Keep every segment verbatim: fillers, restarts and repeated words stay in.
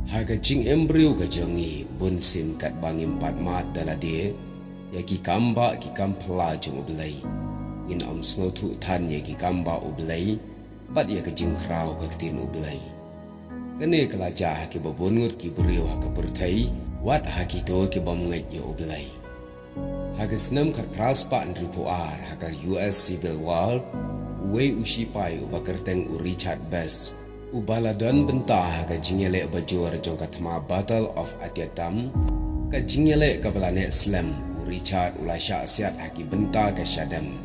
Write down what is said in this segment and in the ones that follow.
Ha ka jingim briew ka jong ngi, bunsien katba ngim pat mad da lade ïa ki kambah ki kam phylla jong U Blei, ngin ym sngewthuh than ïa ki kambah U Blei bad ïa ka jingkhraw ka ktien U Blei. Kane ka la jia ha kiba bun ngut ki briew ha ka pyrthei, wat ha kito ki bym ngeit ïa U Blei. Ha ka snem khatphra spah hynriewphew ar, ha ka U S Civil War, uwei u shipai uba kyrteng u Richard Best, uba la don bynta ha ka jingïaleh bajur jong ka thma Battle of Antietam, ka jingïaleh kaba la neh slem, u Richard u la shah siat ha ki bynta ka shadem.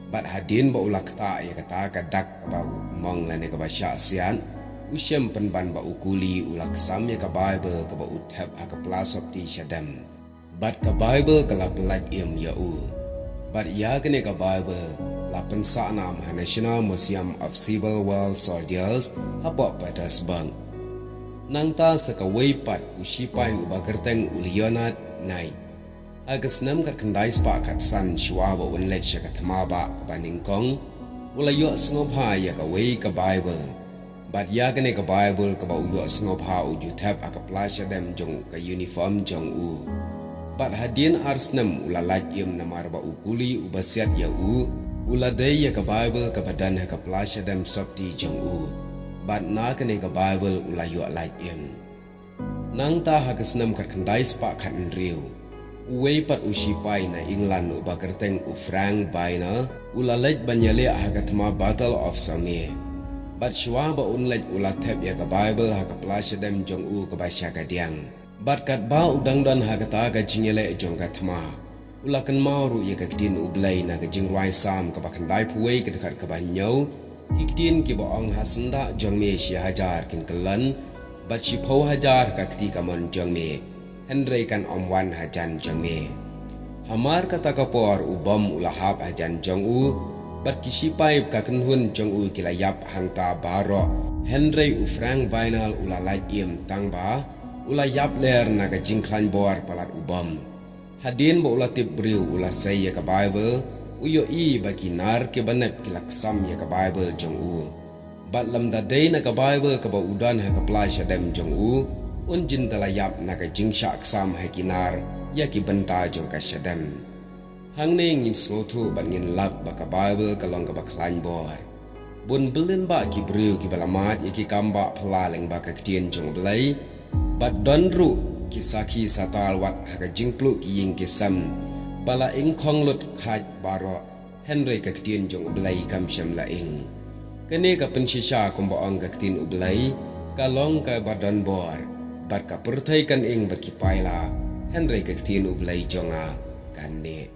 Bad hadien ba u la ktah ïa kata ka dak kaba mong lane kaba shah siat, u shem pynban ba u kuli u la ksam ïa ka Baibl kaba u thep ha ka pla sopti shadem. Bad ka Baibl ka la pyllait im ïa u. Bad ïa kane ka Baibl la pynsah nam ha National Museum of Civil War Soldiers hapoh Petersburg. Nangta sa kawei pat u shipai uba kyrteng u Leonard Knight, ha ka snem khatkhyndai spah khatsan, shuwa ba un leit sha ka thma bah kaba nyngkong, u la ïoh sngewbha ïa kawei ka Baibl. Bad ïa kane ka Baibl kaba u ïoh sngewbha u ju thep ha ka pla shadem jong ka uniform jong u. Bad hadien ar snem u la lait im namar ba u kuli uba siat ïa u u la dei ïa ka Baibl kaba don ha ka pla shadem sopti jong u. Bad na kane ka Baibl u la ïoh lait im. Nangta ha ka snem khatkhyndai spah khathynriew, uwei pat u shipai na England uba kyrteng u Frank Viner, u la leit ban ïaleh ha ka thma Battle of Somme. Bad shuwa ba un leit u la thep ïa ka Baibl ha ka pla shadem jong u kaba sha kadiang. Bad katba u dang don ha kata ka jingïaleh jong ka thma, u la kynmaw ruh ïa ka ktien U Blei na ka Jingrwai Salm kaba khyndaiphew wei ka dkhot kaba hynñiew, ki ktien kiba ong, ha syndah jong me shi hajar kin kyllon, bad shiphew hajar ha ka kti kamon jong me, hynrei kan ym wan hajan jong me. Hamar kata ka por u bom u la hap hajan jong u, bad ki shipai ka kynhun jong u ki la ïap hangta baroh, hynrei u Frank Viner u la lait im tang ba u la ïap ler na ka jingkhlaiñ bor palat u bom. Hadien ba u la tip briew u la sei ïa ka Baibl, u ïohi ba ki nar kiba nep ki la ksam ïa ka Baibl jong u. Bad lymda dei na ka Baibl kaba u don ha ka pla shadem jong u, un jin da la ïap na ka jingshah ksam ha ki nar ïa ki bynta jong ka shadem. Hangne ngin sngewthuh bad ngin lap ba ka Baibl ka long kaba khlaiñ bor. Bun byllion bah ki briew kiba la mad ïa ki kam bah phylla lyngba ka ktien jong U Blei, bad don ruh ki sakhi satal wat ha ka jingpluh ki ïing ki sem, ba la ingkhong lut khait baroh, hynrei ka ktien jong U Blei kam shym la ing. Kane ka pynshisha kumba ong ka ktien U Blei ka long kaba don bor, bad ka pyrthei kan ing bad ki paila, hynrei ka ktien U Blei jong nga kan neh.